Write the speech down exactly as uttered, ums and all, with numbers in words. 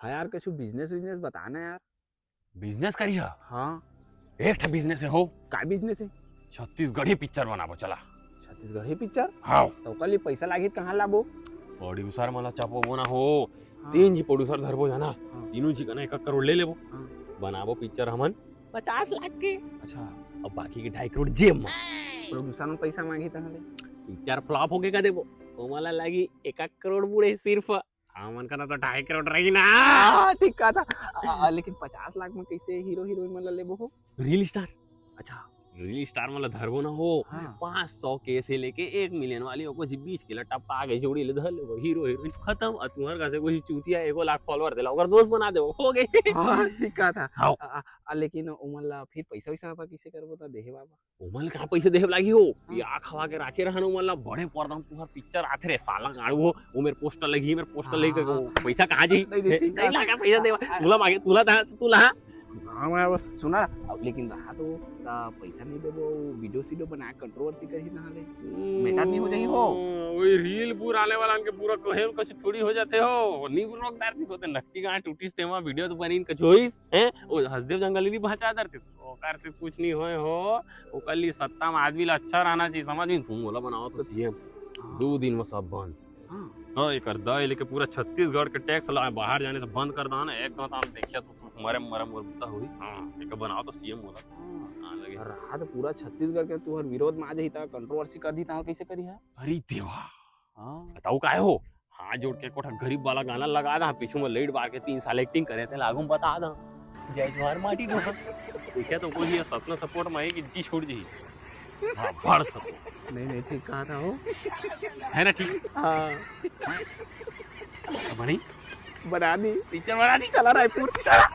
हाँ यार, कुछ बिजनेस विजनेस बताना यार। बिजनेस करिहा? हाँ। एक ठा बिजनेस है हो। का बिजनेस है? छत्तीसगढ़ी पिक्चर बनाबो, चला। छत्तीसगढ़ी पिक्चर? हाँ। तो ओकर लिए पैसा लागही त कहाँ लाबो? प्रोड्यूसर मन ला चपो बोना हो। हाँ। तीन जी प्रोड्यूसर धरबो जाना। हाँ। तीनों जी कना एक एक करोड़ ले लेबो। हाँ। बनाबो पिक्चर हमन पचास लाख के। अच्छा। अब बाकी के ढाई करोड़ जेब में। प्रोड्यूसर में पैसा मांगी तहाँ ले। पिक्चर फ्लॉप होके का देबो? ओमन ला लागी एक एक करोड़ बूढ़े सिर्फ। हमन कना तो ढाई करोड़ रही ना। हाँ, ठीक कहा था। आ, आ, लेकिन पचास लाख में कैसे हीरो हीरोइन मन ला लेबो हो? Reel star. अच्छा। रील स्टार मन ला धरबो ना हो। हाँ। पाँच सौ के से लेके एक मिलियन वाली ओकर जी बीच के ला टपका के जोड़ी ले धर लेबो, हीरो हीरोइन खत्म। आ तुहर कसे कोई चूतिया एगो लाख फॉलोअर देला, ओकर दोस्त बना देबो, हो गए। हाँ, ठीक कहा था। हाँ। आ, आ, आ, लेकिन ओमन ला फिर पैसा वैसा बा कैसे करबो त देहे बाबा? ओमन ला कहाँ पैसा देहे लागी हो? हाँ। ये आँख हवा के राखे रहन ओमन ला, बड़े पर्दा में तुहर पिक्चर आथे रे साला गाड़ू हो, ओमेर पोस्टर लगी, मेर पोस्टर लगी, हाँ। पैसा कहाँ जी? नहीं, नहीं, ठीक नहीं कहा। लगा पैसा देवा। आ, तुला मांगे, तुला दा, तुला। हाँ, मैं बस सुना, अब लेकिन रहा तो ता पैसा नहीं देबो, वीडियो सीडियो बना कंट्रोवर्सी करही ना ले। Matter नहीं हो जाही हो। वही रील पूरा आने वाला के पूरा कहे में कुछ थोड़ी हो जाते हो। नहीं रोक दार दिस होते नक्की गांड टूटिस ते वहाँ वीडियो तो बनी कुछ होइस, हैं? ओ हसदेव जंगली नहीं पहुंचा दार दिस। ओकर से कुछ नहीं होए हो। ओकर लिए सत्ता में आदमी ला अच्छा रहना चाहिए, समझ में? तुम बोला बनाओ तो सीएम। हाँ। दो दिन में सब बंद। हाँ। तो एकर दय लेके पूरा छत्तीसगढ़ के टैक्स ला बाहर जाने से बंद कर दाना। एक गांव ताम देखिया तो तू मरे मरे मोर बुता हुई। हाँ, एक बनाओ तो सीएम बोला। हाँ। हाँ लगे। रहा तो पूरा छत्तीसगढ़ के तुहर विरोध में आ जाही ता कंट्रोवर्सी कर दी ता कैसे करिहा? अरे देवा। हाँ। बताओ काय हो? हाथ जोड़ के कोठा गरीब वाला गाना लगा दा, पीछू में लाइट बार के तीन साल एक्टिंग करे थे, लागू में बता दा। जय जोहार माटी डोहा। देखिए तो कोई ये ससना सपोर्ट में है कि जी छोड़ जी। हाँ, भर सको। नहीं, नहीं, ठीक कहा था हो। है ना ठीक? हाँ। बनी? बना दी। पिक्चर बना दी। चला रायपुर, चला।